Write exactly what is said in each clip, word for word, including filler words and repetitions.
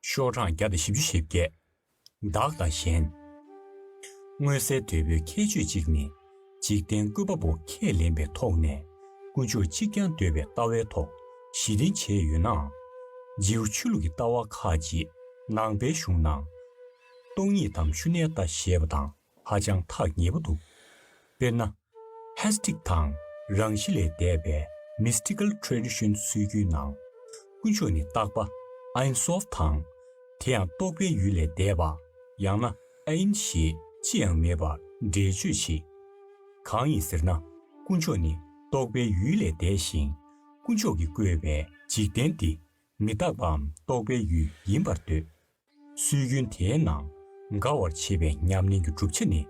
ཤོག་གྲངས་བརྒྱ་དང་བཞི་བཅུ་ཞེ་བརྒྱད། བདག་དང་གཞན། མངོན་གསལ་དོད་པོའི་ཁྱད་ཆོས་གཅིག་ནི། འཇིག་རྟེན་བཀོད་པ་པོ་ཁས་ལེན་པའི་ཐོག་ནས་དཀོན་མཆོག་གཅིག་རྐྱང་འདོད་པའི་ལྟ་བའི་ཐོག་གཞི་རྟེན་བྱས་ཡོད་ནའང་། ཇིའུ་ཆོས་ལུགས་ཀྱི་ལྟ་བ་ཁག་ཅིག་ནང་པའི་གཞུང་ནང་སྟོང་ཉིད་དམ་ཤུ་ནེ་ཏ་ཞེས་པ་དང་ཧ་ཅང་ཐག་ཉེ་པོ་འདུག་དཔེར་ན། ཧེ་སི་ཊིག་དང་རང་བཞིན་ལས་འདས་པའི་Mystical Tradition སྲོལ་རྒྱུན་ནང་། དཀོན་མཆོག་ནི་རྟག་པ་ཨེན་སོབ་དང་། དེ་ཡང་རྟོག་པའི་ཡུལ་ལས་འདས་པ། ཡང་ན་ཨེན་ཞེས་ཅི་ཡང་མེད་པར་འགྲེལ་བརྗོད་བྱེད། གང་ཡིན་ཟེར་ན། དཀོན་མཆོག་ནི་རྟོག་པའི་ཡུལ་ལས་འདས་ཤིང་། དཀོན་མཆོག་གིས་བཀོད་པའི་འཇིག་རྟེན་འདི་མི་རྟག་པའམ་རྟོག་པའི་ཡུལ་ཡིན་པར་འདོད། སྲོལ་རྒྱུན་དེའི་ནང་དགའ་བར་བྱེད་པའི་ཉམས་ལེན་གྱི་གྲུབ་ཆ་ནི།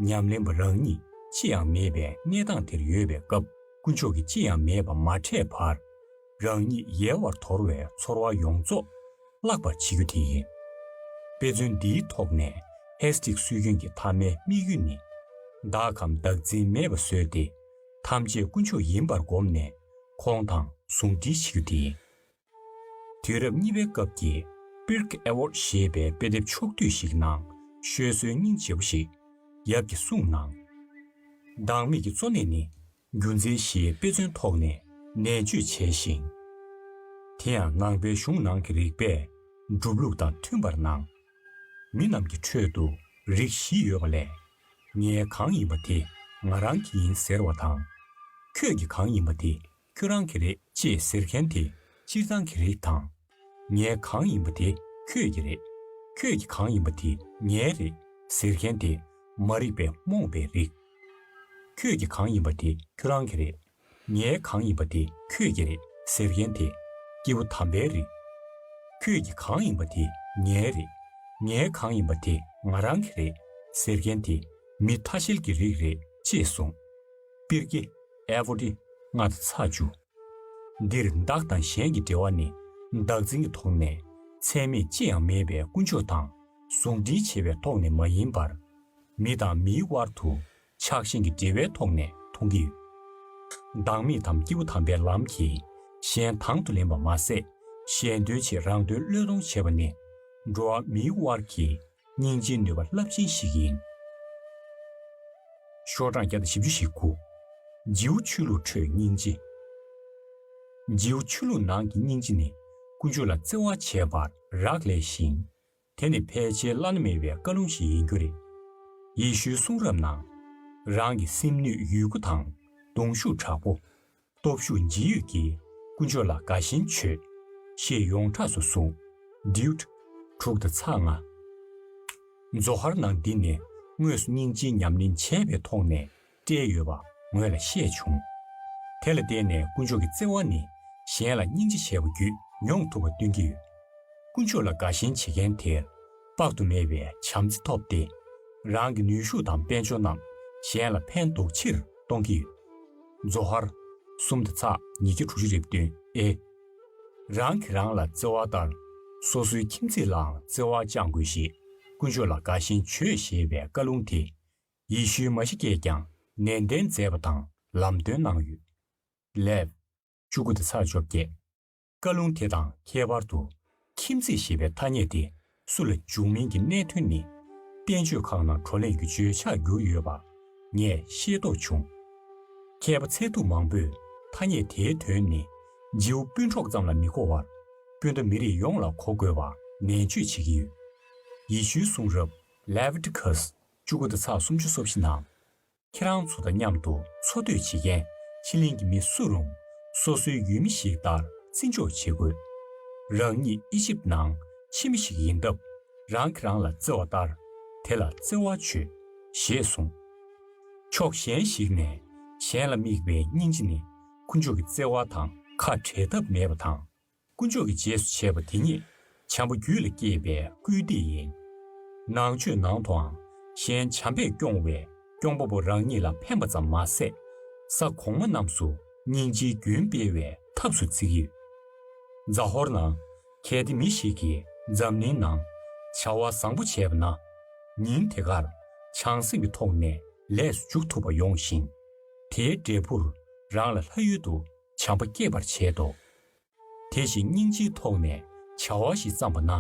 ཉམས་ལེན་པ་རང་ཉིད་ཅི་ཡང་མེད་པའི་གནས་སྟངས་དེར་ཡོད་པའི་སྐབས། དཀོན་མཆོག་གིས་ཅི་ཡང་མེད་པ་མ་འཕྲད་བར། རང་ཉིད་ཡལ་བར་དོར་བའི་ཚོར་བ་ཡོངས་རྫོགས་བརླག་པར་བྱེད་རྒྱུ་དེ་ཡིན། དཔེ་མཚོན་འདིའི་ཐོག་ནས་ཧེ་སི་ཊིག་སྲོལ་རྒྱུན་གྱི་མཐའ་མའི་དམིགས་ཡུལ་ནི། བདག་གམ་བདག་འཛིན་མེད་པ་བཟོས་ཏེ། ཐམས་ཅད་དཀོན་མཆོག་ཡིན་པར་བསྒོམས་ནས་ཁོང་དང་ཟུང་འབྲེལ་བྱེད་རྒྱུ་དེ་ཡིན། དུས་རབས་གཉིས་པའི་སྐབས་ཀྱི་པིརྐ་ཨེ་ཝར་ཞེས་པའི་དཔེ་དེབ་ཕྱོགས་བསྡུས་ཤིག་ནང་ཤོད་སྲོལ་སྙིང་རྗེ་པོ་ཞིག་ཡབ་ཀྱིས་གསུངས་གནང་། བདག་མེད་ཀྱི་གཙོ་གནད་ནི་རྒྱུ་མཚན་བཞིའི་དཔེ་མཚོན་ཐོག་ནས་ནན་བརྗོད་བྱས་ཤིང་། དེ་ཡང་ནང་པའི་གཞུང་ནང་གི་རིགས་པས་སྒྲུབ་ལུགས་དང་མཐུན་པར་སྣང་། མི་རྣམས་ཀྱི་ཁྲོད་དུ་རིགས་བཞི་ཡོད་པ་ལས། ངའི་གང་ཡིན་པ་དེ་ང་རང་གི་ཡིན་ཟེར་བ་དང་། ཁྱོད་ཀྱི་གང་ཡིན་པ་དེ་ཁྱོད་རང་གི་རེད་ཅེས་ཟེར་མཁན་དེ་སྤྱིར་བཏང་གི་རིགས་དང་། ངའི་གང་ཡིན་པ་དེ་ཁྱོད་ཀྱི་རེད། ཁྱོད་ཀྱི་གང་ཡིན་པ་དེ་ངའི་རེད་ཟེར་མཁན་དེ་མ་རིག་པས་རྨོངས་པའི་རིགས། ཁྱོད་ཀྱི་གང་ཡིན་པ་དེ་ཁྱོད་རང་གི་རེད། ངའི་གང་ཡིན་པ་དེ་ཁྱོད་ཀྱི་རེད་ཟེར་མཁན་དེ་སྐྱེས་བུ་དམ་པའི་རིགས། ཁྱོད་ཀྱི་གང་ཡིན་པ་དེ་ངའི་རེད། ངའི་གང་ཡིན་པ་དེ་ང་རང་གི་རེད་ཟེར་མཁན་དེ་མི་ཐ་ཤལ་གྱི་རིགས་རེད་ཅེས་གསུངས། པིར་ཀེ་ཨེ་ཝར་ཏི་ལྔ་དང་ཚེག་བཅུ། འདིར་བདག་དང་གཞན་གྱི་འབྲེལ་བ་ནི་བདག་འཛིན་གྱི་ཐོག་ནས་མཚན་མེད་ཅི་ཡང་མེད་པའི་དཀོན་མཆོག་དང་ཟུང་འབྲེལ་བྱེད་པའི་ཐོག་ནས་མ་ཡིན་པར། མི་དང་མིའི་དབར་དུ་ཆགས་ཞེན་གྱི་འབྲེལ་བའི་ཐོག་ནས་མཐོང་གི་ཡོད། བདག་མེད་དམ་སྐྱེས་བུ་དམ་པའི་ལམ་གྱིས་གཞན་དང་དུ་ལེན་པ་མ་ཟད། གཞན་དོན་ཆེད་རང་དོན་བློས་གཏོང་བྱེད་པ་ནི་འགྲོ་བ་མིའི་དབར་གྱི་སྙིང་རྗེའི་ནུས་པ་རླབས་ཆེན་ཞིག་ཡིན། ཤོག་གྲངས་བརྒྱ་དང་བཞི་བཅུ་ཞེ་དགུ། ཇིའུ་ཆོས་ལུགས་ཁྲོད་སྙིང་རྗེ། ཇིའུ་ཆོས་ལུགས་ནང་གི་སྙིང་རྗེ་ནི་དཀོན་མཆོག་ལ་བརྩེ་བ་བྱེད་པར་རག་ལས་ཤིང་། དེ་ནི་ཕལ་ཆེར་བླ་ན་མེད་པའི་བཀའ་ལུང་ཞིག་ཡིན་རྒྱུ་རེད། ཡེ་ཤུའི་གསུང་རབ་ནང་། རང་གི་སེམས་ནུས་ཡོད་རྒུ་དང་གདུང་ཤུགས་དྲག་པོ། སྟོབས་ཤུགས་ཇི་ཡོད་ཀྱིས་དཀོན་མཆོག་ལ་དགའ་ཞེན་བྱོས། ཞེས་ཡོངས་གྲགས་སུ་གསུངས། ཌིའུཊ་དྲུག་དང་ཚེག་ལྔ། ཛོ་ཧར་ནང་འདི་ནི་དངོས་སུ་སྙིང་རྗེའི་ཉམས་ལེན་བྱས་པའི་ཐོག་ནས་བཀྲལ་ཡོད་པ་ངོས་ལ་ཤེས་བྱུང་། དེ་ལ་བརྟེན་ནས་དཀོན་མཆོག་གི་བརྩེ་བ་ནི་གཞན་ལ་སྙིང་རྗེ་བྱས་པ་བརྒྱུད་མྱོང་ཐུབ་པ་སྟོན་གྱི་ཡོད། དཀོན་མཆོག་ལ་དགའ་ཞེན་བྱེད་མཁན་དེར་དཔག་ཏུ་མེད་པའི་བྱམས་བརྩེ་ཐོབ་སྟེ། རང་གི་ནུས་ཤུགས་དང་དཔལ་འབྱོར་རྣམས་གཞན་ལ་ཕན་འདོགས་ཕྱིར་གཏོང་གི་ཡོད། ཛོ་ཧར་གསུམ་དང་ཚེག་ཉིས་བརྒྱ་དྲུག་ཅུ་རེ་བདུན་ཨེ། རང་གིས་རང་ལ་བརྩེ་བ་ལྟར་སོ་སོའི་ཁྱིམ་མཚེས་ལའང་བརྩེ་བ་བཅངས་དགོས་ཞེས་དཀོན་མཆོག་ལ་དགའ་ཞེན་བྱོས་ཞེས་པའི་བཀའ་ལུང་དེ་ཡེ་ཤུའི་མ་ཤི་ཀས་ཀྱང་ནན་ཏན་མཛད་པ་དང་ལམ་སྟོན་གནང་ཡོད། ལེབ་བཅུ་དགུ་དང་ཚེག་བཅོ་བརྒྱད། བཀའ་ལུང་དེ་དང་ཁྱད་པར་དུ་ཁྱིམ་མཚེས་ཞེས་པའི་ཐ་སྙད་དེ་སུ་ལ་འཇུག་མིན་གྱི་གནད་དོན་ནི་བསྟན་བཅོས་ཁག་ནང་བགྲོ་གླེང་གི་བརྗོད་བྱར་གྱུར་ཡོད་པ་ངས་ཤེས་རྟོགས་བྱུང་། མཁས་པ་ཚད་ཐུབ་མང་པོས་ཐ་སྙད་དེའི་དོན་ནི་ཇིའུ་སྤུན་གྲོགས་ཙམ་ལ་མི་གོ་བར་སྤུན་ཟླ་མི་རིགས་ཡོངས་ལ་གོ་དགོས་པ་ནན་བརྗོད་བྱེད་ཀྱི་ཡོད། ཡེ་ཤུའི་གསུང་རབ་Leviticus བཅུ་དགུ་དང་ཚེག་སུམ་ཅུ་སོ་བཞི་ནང་། ཁྱེད་རང་ཚོ་དང་མཉམ་དུ་འཚོ་སྡོད་བྱེད་མཁན་ཕྱི་གླིང་གི་མི་སུ་རུང་སོ་སོའི་ཡུལ་མི་ཞིག་ལྟར་བརྩི་འཇོག་བྱེད་དགོས། རང་ཉིད་ཨི་ཇིབ་ནང་ཕྱི་མི་ཞིག་ཡིན་སྟབས་རང་གིས་རང་ལ་བརྩེ་བ་ལྟར་དེ་ལ་བརྩེ་བ་བྱོས་ཞེས་གསུངས། ཕྱོགས་གཞན་ཞིག་ནས་གཞན་ལ་དམིགས་པའི་སྙིང་རྗེ་ནི་དཀོན་མཆོག་གི་བརྩེ་བ་དང་ཁ་བྲལ་ཐབས་མེད་པ་དང་། དཀོན་མཆོག་གི་རྗེས་སུ་བྱེད་པ་དེ་ཉིད་བྱམས་པ་རྒྱུད་ལ་སྐྱེས་པའི་སྐུལ་འདེད་ཡིན། ནང་ཆོས་ནང་དུའང་གཞན་བྱམས་པས་སྐྱོང་བའི་སྐྱོང་པ་པོ་རང་ཉིད་ལ་ཕན་པ་ཙམ་མ་ཟད། ས་གོང་མ་རྣམས་སུ་སྙིང་རྗེའི་རྒྱུན་སྤེལ་བའི་ཐབས་སུ་བརྩི་གི་ཡོད། ཛ་ཧོར་ནང་གལ་ཏེ་མི་ཞིག་གིས་འཛམ་གླིང་ནང་བྱ་བ་བཟང་པོ་བྱས་པ་ན། ཉིན་དེ་གར་བྱང་སེམས་ཀྱི་ཐོག་ནས་ལས་སུ་འཇུག་ཐུབ་པ་ཡོང་ཞིང་། དེའི་འབྲས་བུར་རང་ལ་ལྷ་ཡུལ་དུ་བྱམས་པ་སྐྱེད་པར་བྱེད་དོ། དེ་བཞིན་སྙིང་རྗེའི་ཐོག་ནས་བྱ་བ་ཞིག་བརྩམས་པ་ན།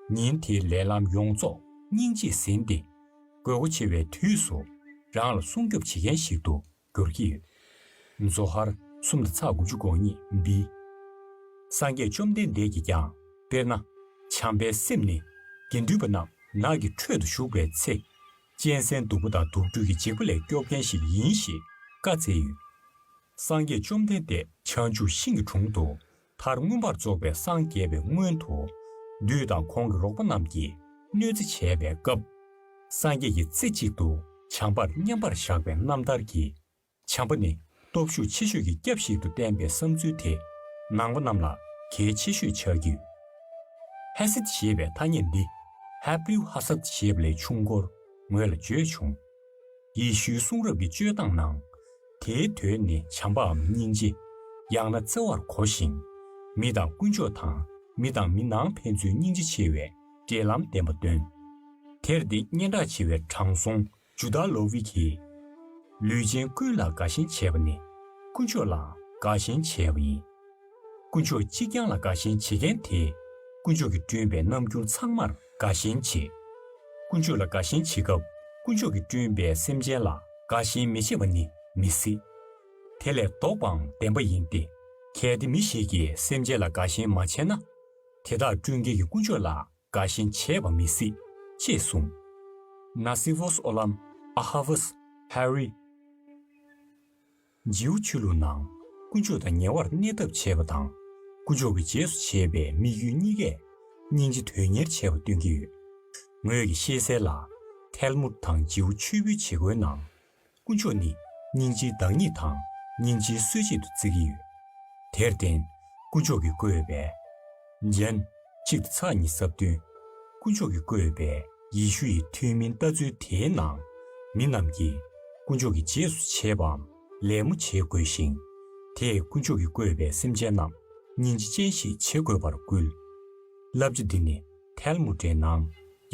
ཉིན་དེའི་ལས་ལམ་ཡོངས་རྫོགས་སྙིང་རྗེས་ཟིན་ཏེ། དགོས་མཁོ་ཆེ་བའི་དུས་སུ་རང་ལ་སྲུང་སྐྱོབ་བྱེད་མཁན་ཞིག་ཏུ་འགྱུར་གྱི་ཡོད། ཛོ་ཧར་གསུམ་དང་ཚེག་དགུ་བཅུ་གོ་གཉིས་འབི། སངས་རྒྱས་བཅོམ་ལྡན་འདས་ཀྱིས་ཀྱང་། དཔེར་ན། བྱམས་པའི་སེམས་ནི་དགེ་འདུན་པ་རྣམས་ནགས་ཀྱི་ཁྲོད་དུ་བཞུགས་པའི་ཚེ། གཅན་གཟན་གདུག་པ་དང་དུག་སྦྲུལ་གྱི་འཇིགས་པ་ལས་སྐྱོབ་མཁན་ཞིག་ཡིན་ཞེས་བཀའ་སྩལ་ཡོད། སངས་རྒྱས་བཅོམ་ལྡན་འདས་བྱང་ཆུབ་ཤིང་གི་དྲུང་དུ་མཐར་མངོན་པར་རྫོགས་པའི་སངས་རྒྱས་པའི་སྔོན་དུ། བདུད་དང་ཁོང་གི་རོགས་པ་རྣམས་ཀྱིས་གནོད་འཚེ་བྱས་པའི་སྐབས། སངས་རྒྱས་ཀྱིས་རྩེ་གཅིག་ཏུ་བྱམས་པར་མཉམ་པར་བཞག་པའི་རྣམ་ཐར་གྱིས། བྱམས་པ་ནི་སྟོབས་ཤུགས་ཆེ་ཤོས་ཀྱི་སྐྱབས་ཤིག་ཏུ་བསྟན་པའི་བསམ་ཚུལ་དེ་ནང་པ་རྣམས་ལ་གལ་ཆེ་ཤོས་ཆགས་ཀྱི་ཡོད། ཧེ་སིད་ཞེས་པའི་ཐ་སྙད་འདི་ཧེ་བྷྲིའུ་ཧ་སད་ཞེས་པ་ལས་བྱུང་སྐོར་ངོས་ལ་བརྗོད་བྱུང་། ཡེ་ཤུའི་གསུང་རབ་ཀྱི་སྤྱོད་སྟངས་ནང་། དེའི་དོན་ནི་བྱམས་པའམ་སྙིང་རྗེ། ཡང་ན་བརྩེ་བར་གོ་ཞིང་། མི་དང་དཀོན་མཆོག་དང་མི་དང་མི་ནང་ཕན་ཚུན་སྙིང་རྗེ་ཆེ་བའི་འབྲེལ་ལམ་ལྡན་པ་སྟོན། དེར་འདི་སྙན་གྲགས་ཆེ་བའི་དྲང་སྲོང་ཇུ་དཱ་ལོ་ཝི་གིས། ལུས་ཅན་ཀུན་ལ་དགའ་ཞེན་བྱེད་པ་ནི་དཀོན་མཆོག་ལའང་དགའ་ཞེན་བྱས་པ་ཡིན། དཀོན་མཆོག་གཅིག་རྐྱང་ལ་དགའ་ཞེན་བྱེད་མཁན་དེས་དཀོན་མཆོག་གིས་བསྐྲུན་པའི་རྣམ་འགྱུར་ཚང་མར་དགའ་ཞེན་བྱེད། དཀོན་མཆོག་ལ་དགའ་ཞེན་བྱེད་སྐབས་དཀོན་མཆོག་གིས་བསྐྲུན་པའི་སེམས་ཅན་ལ་དགའ་ཞེན་མི་བྱེད་པ་ནི་མི་སྲིད། དེ་ལས་ལྡོག་པའང་བདེན་པ་ཡིན་ཏེ། གལ་ཏེ་མི་ཞིག་གིས་སེམས་ཅན་ལ་དགའ་ཞེན་མ་བྱས་ན། དེ་དག་བསྐྲུན་མཁན་གྱི་དཀོན་མཆོག་ལ་དགའ་ཞེན་བྱེད་པ་མི་སྲིད། ཅེས་གསུངས། ན་སི་ཝོས་ཨོ་ལམ་ཨ་ཧ་ཝས་ཧེ་རི། ཇིའུ་ཆོས་ལུགས་ནང་དཀོན་མཆོག་དང་ཉེ་བར་གནས་ཐབས་བྱེད་པ་དང་། དཀོན་མཆོག་གི་རྗེས་སུ་བྱེད་པའི་དམིགས་ཡུལ་གཉིས་ཀས་སྙིང་རྗེ་དོན་གཉེར་བྱེད་པ་སྟོན་གྱི་ཡོད། ངོས་ཀྱིས་ཤེས་གསལ་ལ། ཐལ་མུད་དང་ཇིའུ་ཆོས་བརྒྱུད་བྱེད་སྒོའི་ནང་། དཀོན་མཆོག་ནི་སྙིང་རྗེའི་བདག་ཉིད་དང་སྙིང་རྗེའི་སྲོལ་འབྱེད་དུ་བརྩི་གི་ཡོད། དེར་བརྟེན། དཀོན་མཆོག་གིས་བཀོད་པའི། ཇན། གཅིག་དང་ཚེག་ཉི་ཤུ་རྩ་བདུན། དཀོན་མཆོག་གིས་བཀོད་པའི་ཡེ་ཤུ་ཡི་ཐུན་མིན་ལྟ་ཚུལ་དེའི་ནང་། མི་རྣམས་ཀྱིས་དཀོན་མཆོག་གི་རྗེས་སུ་བྱེད་པའམ་ལད་མོ་བྱེད་དགོས་ཤིང་། དེས་དཀོན་མཆོག་གིས་བཀོད་པའི་སེམས་ཅན་རྣམས་སྙིང་རྗེ་ཅན་ཞིག་བྱེད་དགོས་པར་བསྐུལ། བསླབ་བྱ་འདི་ནི་ཐལ་མུ་ཌའི་ནང་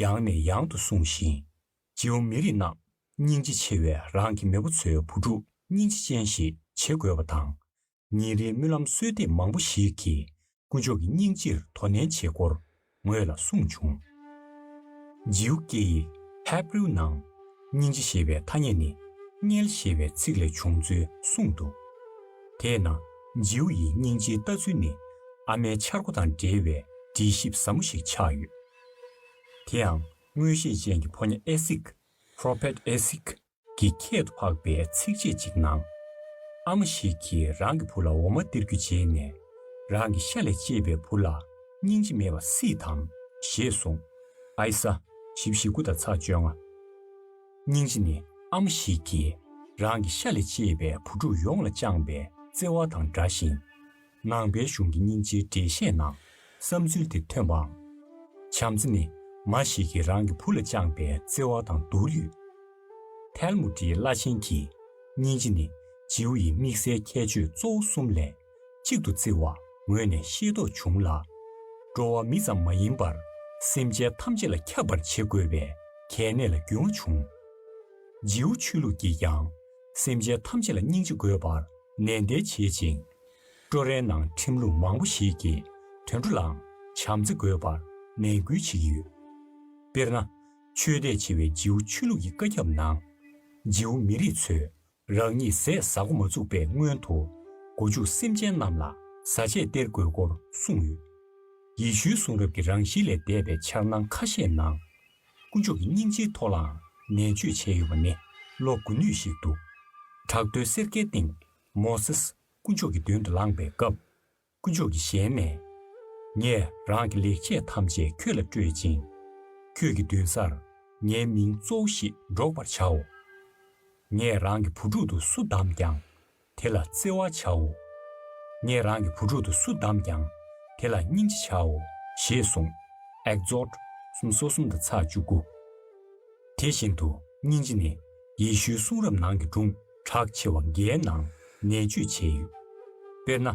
ཡང་ནས་ཡང་དུ་གསུངས་ཤིང་། ཇིའུ་མི་རིགས་རྣམས་སྙིང་རྗེ་ཆེ་བས་རང་གི་མེས་པོ་ཚོའི་བུ་ཕྲུག་སྙིང་རྗེ་ཅན་ཞིག་བྱེད་དགོས་པ་དང་། ཉིན་རེའི་སྨོན་ལམ་གསོལ་འདེབས་མང་པོ་ཞིག་གིས་དཀོན་མཆོག་གི་སྙིང་རྗེར་དོ་ནན་བྱེད་སྐོར་ངོས་ལ་གསུངས་བྱུང་། ཇིའུ་སྐད་ཡིག་ཧེ་བྷྲིའུ་ནང་སྙིང་རྗེ་ཞེས་པའི་ཐ་སྙད་ནི་དམྱལ་ཞེས་པའི་ཚིག་ལས་བྱུང་ཚུལ་གསུངས་འདུག། དེས་ན་ཇིའུ་ཡི་སྙིང་རྗེའི་ལྟ་ཚུལ་ནི་ཨ་མའི་འཆར་སྒོ་དང་འབྲེལ་བའི་འགྲེལ་ཞིབ་ཟབ་མོ་ཞིག་ཆགས་ཡོད། དེའང་མངོན་ཤེས་ཅན་གྱི་ཕོ་ཉ་ཨེ་སིག Prophet Isaac གི་ཁྱད་དུ་འཕགས་པའི་ཚིགས་བཅད་ཅིག་ནང་། ཨ་མ་ཞིག་གིས་རང་གི་བུ་ལ་འོ་མ་སྟེར་རྒྱུ་བརྗེད་ནས། རང་གི་ཤ་ལས་སྐྱེས་པའི་བུ་ལ་སྙིང་རྗེ་མེད་པ་སྲིད་དམ་ཞེས་གསུངས། ཨའི་ས་བཞི་བཅུ་ཞེ་དགུ་དང་ཚེག་བཅོ་ལྔ། སྙིང་རྗེ་ནི་ཨ་མ་ཞིག་གིས་རང་གི་ཤ་ལས་སྐྱེས་པའི་བུ་ཕྲུག་ཡོངས་ལ་བཅངས་པའི་བརྩེ་བ་དང་འདྲ་ཞིང་། ནང་པའི་གཞུང་གི་སྙིང་རྗེའི་འགྲེལ་བཤད་ནང་བསམ་ཚུལ་དེ་ཐོན་པའམ། བྱམས་བརྩེ་ནི་མ་ཞིག་གིས་རང་གི་བུ་ལ་བཅངས་པའི་བརྩེ་བ་དང་བསྡུར་ཡོད། ཐལ་མུ་ཌིའི་བླ་ཆེན་གྱིས་སྙིང་རྗེ་ནི་ཇིའུ་ཡི་དམིགས་བསལ་ཁྱད་ཆོས་གཙོ་བོ་གསུམ་ལས་གཅིག་ཏུ་བརྩི་བ་ངོས་ནས་ཤེས་རྟོགས་བྱུང་ལ། འགྲོ་བ་མི་ཙམ་མ་ཡིན་པར་སེམས་ཅན་ཐམས་ཅད་ལ་ཁྱབ་པར་བྱེད་དགོས་པའི་གལ་གནད་ལ་རྒྱུས་མངའ་བྱུང་། ཇིའུ་ཆོས་ལུགས་ཀྱིས་ཀྱང་སེམས་ཅན་ཐམས་ཅད་ལ་སྙིང་རྗེ་དགོས་པར་ནན་ཏན་བྱེད་ཅིང་། ཀྲོ་རའི་ནང་ཁྲིམས་ལུགས་མང་པོ་ཞིག་གིས་དུད་འགྲོ་ལའང་བྱམས་བརྩེ་དགོས་པར་ནན་སྐུལ་བྱེད་ཀྱི་ཡོད། དཔེར་ན། ཆོས་དད་ཆེ་བའི་ཇིའུ་ཆོས་ལུགས་ཀྱི་བཀའ་ཁྱབ་ནང་། ཇིའུ་མི་རིགས་ཚོས་རང་ཉིད་ཟས་ཟ་འགོ་མ་བཙུགས་པའི་སྔོན་དུ་སྒོ་ཕྱུགས་སེམས་ཅན་རྣམས་ལ་བཟའ་ཆས་སྟེར་དགོས་སྐོར་གསུངས་ཡོད། ཡེ་ཤུའི་གསུང་རབ་ཀྱི་རང་བཞིན་ལས་འདས་པའི་འཆར་སྣང་ཁ་ཤས་ནང་། དཀོན་མཆོག་གི་སྙིང་རྗེའི་ཐོག་ལའང་ནན་བརྗོད་བྱས་ཡོད་པ་ནི་བློ་མགུ་ནུས་ཤིག་འདུག། བྲག་རྡོའི་སེར་ཀའི་སྟེང་མོ་སེས་དཀོན་མཆོག་གི་མདུན་དུ་ལངས་པའི་སྐབས། དཀོན་མཆོག་གི་ཞལ་ནས། ངས་རང་གི་ལེགས་བྱས་ཐམས་ཅད་ཁྱོད་ལ་སྤྲོད་ཅིང་། ཁྱོད་ཀྱི་མདུན་སར་ངའི་མིང་གཙོ་བོ་ཞིག་སྒྲོག་པར་བྱའོ། ངས་རང་གི་བུ་ཕྲུག་ཏུ་སུ་བདམས་ཀྱང་། དེ་ལ་བརྩེ་བ་བྱའོ། ངས་རང་གི་བུ་ཕྲུག་ཏུ་སུ་བདམས་ཀྱང་། དེ་ལ་སྙིང་རྗེ་བྱའོ། ཞེས་གསུངས། ཨེག་ཛོཌ་སུམ་ཅུ་སོ་གསུམ་དང་ཚེག་བཅུ་དགུ། དེ་བཞིན་དུ་སྙིང་རྗེ་ནི་ཡེ་ཤུའི་གསུང་རབ་ནང་གི་སྒྲུང་གྲགས་ཆེ་བ་བརྒྱད་ནང་ནན་བརྗོད་བྱས་ཡོད། དཔེར་ན།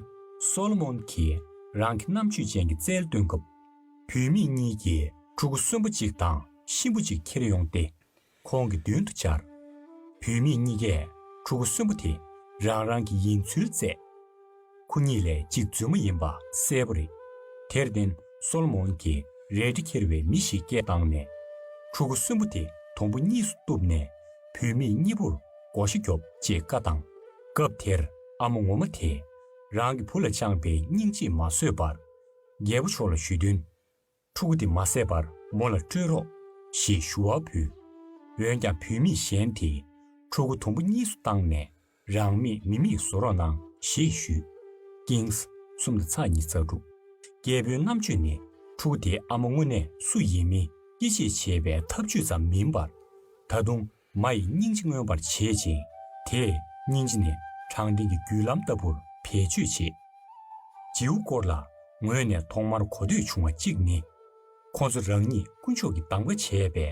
སོ་ལོ་མོན་གྱིས་རང་གི་རྣམ་དཔྱོད་ཅན་གྱི་རྩལ་སྟོན་སྐབས། བུད་མེད་གཉིས་ཀྱིས་ཕྲུ་གུ་གསོན་པོ་གཅིག་དང་གཤིན་པོ་གཅིག་ཁྱེར་ཡོང་སྟེ། ཁོང་གི་མདུན་དུ་སྦྱར། བུད་མེད་གཉིས་ཀས་ཕྲུ་གུ་གསོན་པོ་དེ་རང་རང་གི་ཡིན་ཚུལ་བཙལ། ཁོ་གཉིས་ལས་གཅིག་རྫུན་མ་ཡིན་པ་གསལ་པོ་རེད། དེར་བརྟེན་སོ་ལོ་མོན་གྱིས་ རལ་གྲི་འཁྱེར་བའི་མི་ཞིག་སྐད་བཏང་ནས། ཕྲུ་གུ་གསོན་པོ་དེ་དུམ་བུ་གཉིས་སུ་གཏུབས་ནས་བུད་མེད་གཉིས་པོར་བགོ་བཤའ་རྒྱོབ་ཅེས་བཀའ་བཏང་། སྐབས་དེར་ཨ་མ་ངོ་མ་དེས་རང་གི་བུ་ལ་བཅངས་པའི་སྙིང་རྗེས་མ་བཟོད་པར། རྒྱལ་པོ་མཆོག་ལ་ཞུ་དོན། ཕྲུ་གུ་དེ་མ་བསད་པར་མོ་ལ་སྤྲོད་རོགས་ཞེས་ཞུ་བ་ཕུལ། འོན་ཀྱང་བུད་མེད་གཞན་དེས་ཕྲུ་གུ་དུམ་བུ་གཉིས་སུ་བཏང་ནས། རང་མེད་མི་མེད་བཟོ་རོགས་གནང་ཞེས་ཞུས། ཀིངས་གསུམ་དང་ཚེག་གཉིས་ཚེག་དྲུག། རྒྱལ་པོའི་རྣམ་དཔྱོད་ནི་ཕྲུ་གུ་དེའི་ཨ་མ་དངོས་གནས་སུ་ཡིན་མིན་དབྱེ་འབྱེད་བྱེད་པའི་ཐབས་ཇུས་ཙམ་མིན་པར། ད་དུང་མ་ཡི་སྙིང་རྗེ་མངོན་པར་བྱེད་ཅིང་། དེས་སྙིང་རྗེ་ནི་དྲང་བདེན་གྱི་རྒྱུད་ལམ་ལྟ་བུར་བེད་སྤྱོད་བྱེད། ཇིའུ་སྐོར་ལ་ངོས་ནས་ཐོག་མར་གོ་ཐོས་བྱུང་བ་གཅིག་ནི། ཁོ་ཚོ་རང་ཉིད་དཀོན་མཆོག་གིས་གདམ་ག་བྱས་པའི་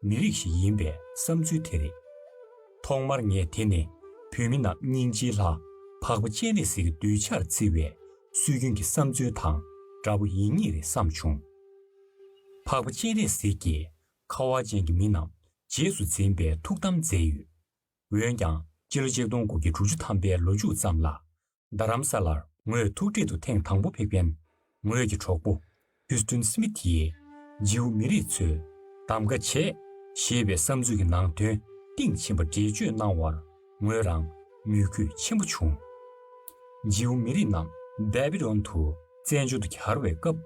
མི་རིགས་ཤིག་ཡིན་པའི་བསམ་ཚུལ་དེ་རེད། ཐོག་མར་ངས་དེ་ནི་བོད་མི་རྣམས་སྙིང་རྗེའི་ལྷ་འཕགས་པ་སྤྱན་རས་གཟིགས་ཀྱི་གདུལ་བྱར་བརྩི་བའི་སྲོལ་རྒྱུན་གྱི་བསམ་ཚུལ་དང་འདྲ་པོ་ཡིན་ངེས་རེད་བསམ་བྱུང་། འཕགས་པ་སྤྱན་རས་གཟིགས་ཀྱིས་ཁ་བ་ཅན་གྱི་མི་རྣམས་རྗེས་སུ་འཛིན་པའི་ཐུགས་དམ་མཛད་ཡོད། འོན་ཀྱང་སྤྱི་ལོ་ཆིག་སྟོང་དགུ་བརྒྱ་དྲུག་ཅུ་ཐམ་པའི་ལོ་མཇུག་ཙམ་ལ། རྡ་རམ་ས་ལར་ངོས་ཐུག་འཕྲད་དུ་ཐེངས་དང་པོ་ཕེབས་མཁན་ངོས་ཀྱི་གྲོགས་པོ་ཧུས་ཏོན་སི་མིད་ཀྱིས་ཇིའུ་མི་རིགས་ཚོས་གདམ་ག་བྱས་ཞེས་པའི་བསམ་ཚུལ་གྱི་ནང་དོན་གཏིང་ཕྱིན་པ་འགྲེལ་བརྗོད་གནང་བར་ངོས་རང་མོས་གུས་ཆེན་པོ་བྱུང་། ཇིའུ་མི་རིགས་རྣམས་བྷེ་བི་ལོན་དུ་བཙན་བྱོལ་དུ་གྱར་བའི་སྐབས།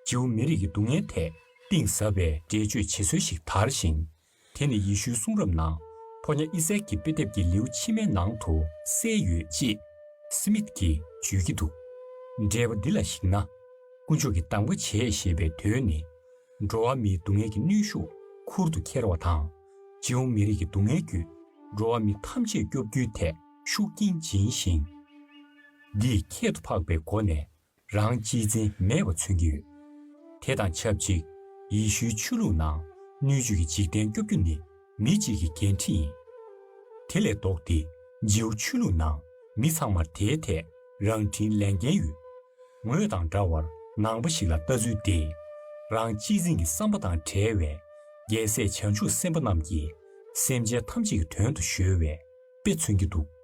ཇིའུ་མི་རིགས་ཀྱི་སྡུག་བསྔལ་ཐད་གཏིང་ཟབ་པའི་འགྲེལ་བརྗོད་བྱེད་སྲོལ་ཞིག་དར་ཞིང་། དེ་ནི་ཡེ་ཤུའི་གསུང་རབ་ནང་ཕོ་ཉ་ཨི་སཱག་གི་དཔེ་དེབ་ཀྱི་ལེའུ་ཕྱི་མའི་ནང་དུ་གསལ་ཡོད་ཅེས་སི་མིད་ཀྱིས་བརྗོད་ཀྱི་འདུག། འགྲེལ་པ་འདི་ལ་གཞིགས་ན། དཀོན་མཆོག་གིས་གདམ་ག་བྱས་ཞེས་པའི་དོན་ནི། འགྲོ་བ་མིའི་སྡུག་བསྔལ་གྱི་གནོན་ཤུགས་ཁུར་དུ་འཁྱེར་བ་དང་། ཇིའུ་མི་རིགས་ཀྱི་སྡུག་བསྔལ་བརྒྱུད་འགྲོ་བ་མི་ཐམས་ཅད་སྐྱོབ་རྒྱུའི་ཐད་ཤུགས་རྐྱེན་སྦྱིན་ཞིང་། འདིས་ཁྱད་དུ་འཕགས་པའི་སྒོ་ནས། རང་གཅེས་འཛིན་མེད་པ་མཚོན་གྱི་ཡོད། དེ་དང་ཆབས་ཅིག་ཡེ་ཤུའི་ཆོས་ལུགས་ནང་སྣོད་བཅུད་ཀྱི་འཇིག་རྟེན་སྐྱོབ་རྒྱུ་ནི་མི་གཅིག་གི་འགན་འཁྲི་ཡིན། དེ་ལས་ལྡོག་སྟེ་ཇིའུ་ཆོས་ལུགས་ནང་མི་ཚང་མར་དེའི་ཐད་རང་འཁྲིའི་ལས་འགན་ཡོད། ངོས་དང་འདྲ་བར་ནང་པ་ཞིག་ལ་ལྟ་ཚུལ་དེས་རང་གཅེས་འཛིན་གྱི་བསམ་པ་དང་བྲལ་བའི་རྒྱལ་སྲས་བྱང་ཆུབ་སེམས་དཔའ་རྣམས་ཀྱིས་སེམས་ཅན་ཐམས་ཅད་ཀྱི་དོན་དུ་གཞོལ་བའི་དཔེ་མཚོན་གྱི་འདུག།